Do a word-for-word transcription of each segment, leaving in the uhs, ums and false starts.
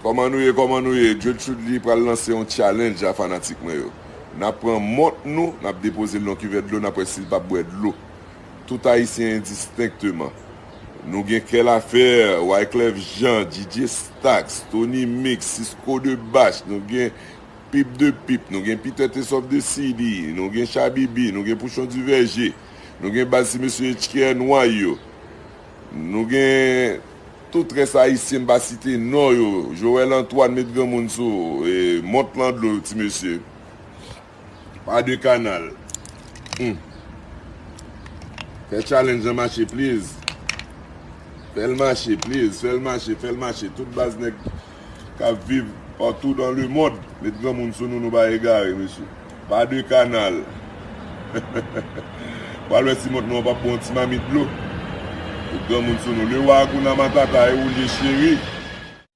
Kòman nou ye, kòman nou ye? Djed Chudly pral lanse yon challenge a fanatik mwen yo. N ap pran mont nou, n ap depoze l nan kivè dlo, n ap wè si l p ap bwè dlo. Tout Ayisyen endistenkteman. Nou gen Kè Lafè, Wyclef Jean, D J Stax, Tony Mix, Cisco de Bach, nou gen Pip de Pip, nou gen Peter Tesof de City, nou gen Chabibi, nou gen Pouchon Divèje, nou gen baz ti mesye H K N Y yo, nou gen tout rès ayisyen m pa site non yo, Joel Antoine met granmoun sou, e, mont lan dlo ti mesye. Pa de kanal. Hmm. Fè challenge an mache, please. Fè l mache, please. Fè l mache, fè l mache. Tout baz nèg k ap viv partout dans le monde. Met granmoun sou nou, nou pa egare, mesye. Pa de kanal. Pral wè si mont nou an p ap bon ti mamit dlo. Met granmoun sou nou. Lewa Hakuna Matata e ou l ye cheri.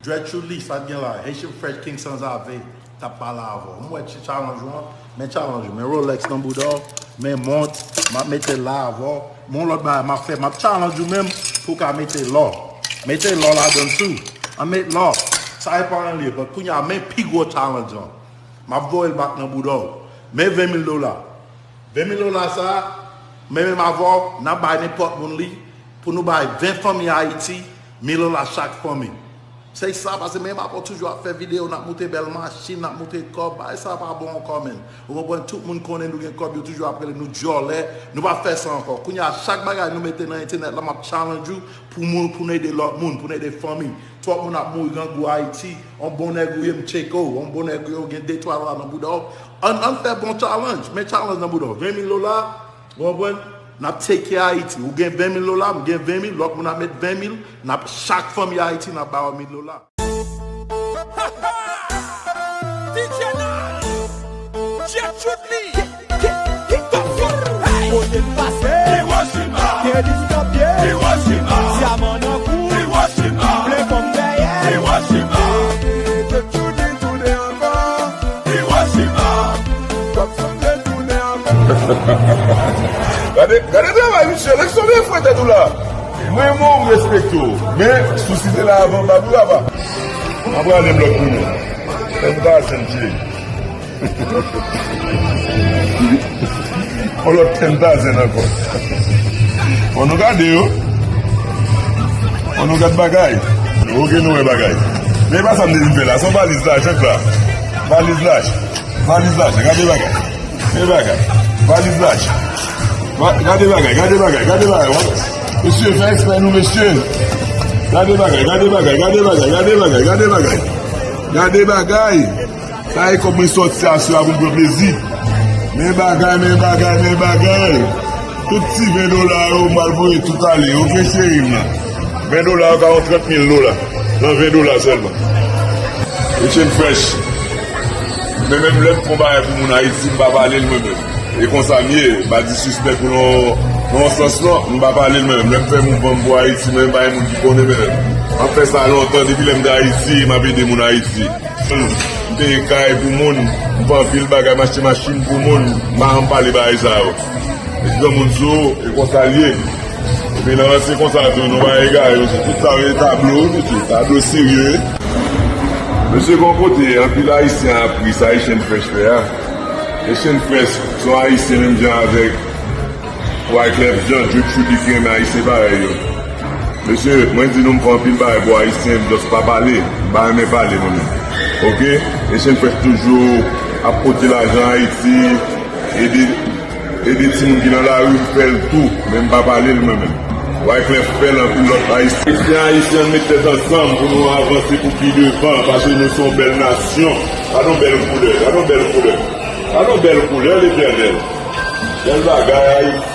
Djed Chudly, sa t gen la? Haitian Fresh King Sanzave t ap pale avè w. M wè ti challenge ou an, men challenge ou, men Rolex nan bouda w, men mont, m ap mete la avè w. Men yon lòt bagay m ap fè, m ap challenge ou menm pou w ka mete lò. Mete lò ladan l tou. An met lò. Sa e pa anyen, but kounye a, men pi gwo challenge lan. M ap voye l back nan bouda w. Men ven mil dola. Ven mil dola sa a, men menm avè w, n ap bay nenpòt moun li, pou nou bay ven fanmi Ayiti, mil dola chak fanmi. Se sa, paske menm avè w toujou ap fè videyo, n ap moute bèl machin, n ap moute kòb, bagay sa pa bon ankò, menm. Ou konprann, tout moun konnen nou gen kòb, yo toujou ap rele nou dyòlè, nou pa fè sa ankò. Kounye a, chak bagay nou mete nan entènèt la, m ap challenge ou pou moun, pou n ede lòt moun, pou n ede fanmi. Twòp moun ap mouri grangou Ayiti. On bon nèg ou ye, m tcheke w. On bon nèg ou ye, ou gen de twa dola nan bouda w. Ann, ann fè bon challenge. Men challenge nan bouda w. Ven mil dola, ou konprann? N ap take care Ayiti. Ou gen ven mil dola, m gen ven mil, lòt moun ap met ven mil. N ap, chak fanmi Ayiti, n ap ba yo mil dola. D J Nas, Djed Chudly. Kote m pase, Hiroshima. Delis nan pye, Hiroshima. Dyaman nan kou, Hiroshima. Plen fanm dèyè, Hiroshima. Djed Chudly tounen ankò, Hiroshima. W ap sanble tounen ankò. Gade, gade travay misye, lèk sove fwete tou la. Mwen renmen w, m respekte w. Men, si w site la avan, m pa pou papa. M ap rale m lòt kounye a. Ten thousand, Jay. On lòt ten thousand ankò. Bon, nou gade yo. Bon, nou gade bagay. Ok, nou wè bagay. Men e pa sa m te vin fè la. Se yon valiz lajan k la. Valiz lajan. Valiz lajan. Gade bagay. Gade bagay. Valiz lajan. Va-, gade bagay. Gade bagay. Gade bagay. Mesye, fè respè nou, mesye. Gade bagay. Gade bagay. Gade bagay. Gade bagay. Gade bagay. Gade bagay. Sa e kòb mwen sòti aswè a pou m pran plezi. Men bagay, men bagay, men bagay. Tout ti ven dola yo, m pral voye tout ale. Ok, cheri m nan. Ven dola yo ka yon trant mil dola. Nan ven dola sèlman. Etienne Fresh. Men menm lè m fè yon bagay pou moun Ayiti, m pa pale l mwen menm. E konsa m ye, m pa disrespect ou nan, nan yon sans non, m pa pale l mwen menm. Lè m fè mouvman m pou Ayiti, mwen menm pa gen moun ki konnen mwen menm. M ap fè sa lontan, depi lè m te Ayiti, m ap ede moun Ayiti. M peye kay pou moun, m fè anpil bagay, m achte machin pou moun, m pa janm pale bagay sa yo. Met granmoun sou ou, e konsa l ye. Epi nan se konsa tou, nou pa egare, mesye, tout sa yo se tablo, mesye, tablo serye. Mesye, gon kote, anpil Ayisyen ap ri sa Etienne Fresh fè a. Etienne Fresh, se yon Ayisyen menm jan avèk Wyclef Jean, Djed Chudly ki renmen Ayisyen parèy yo. Mesye, mwen di nou m fè anpil bagay pou Ayisyen, m just pa pale. M pa renmen pale mwen menm. Ok? Etienne Fresh toujou ap pote lajan Ayiti, ede, ede timoun ki nan lari, m fè l tou, men m pa pale l mwen menm. Wyclef fè l, anpil lòt Ayisyen. Ayisyen, Ayisyen, met tèt ansanm pou nou avanse pou pi devan, paske nou se yon bèl nasyon. Gade yon bèl koulè, gade yon bèl koulè. Gade yon bèl koulè, Letènèl. Bèl bagay, Ayiti.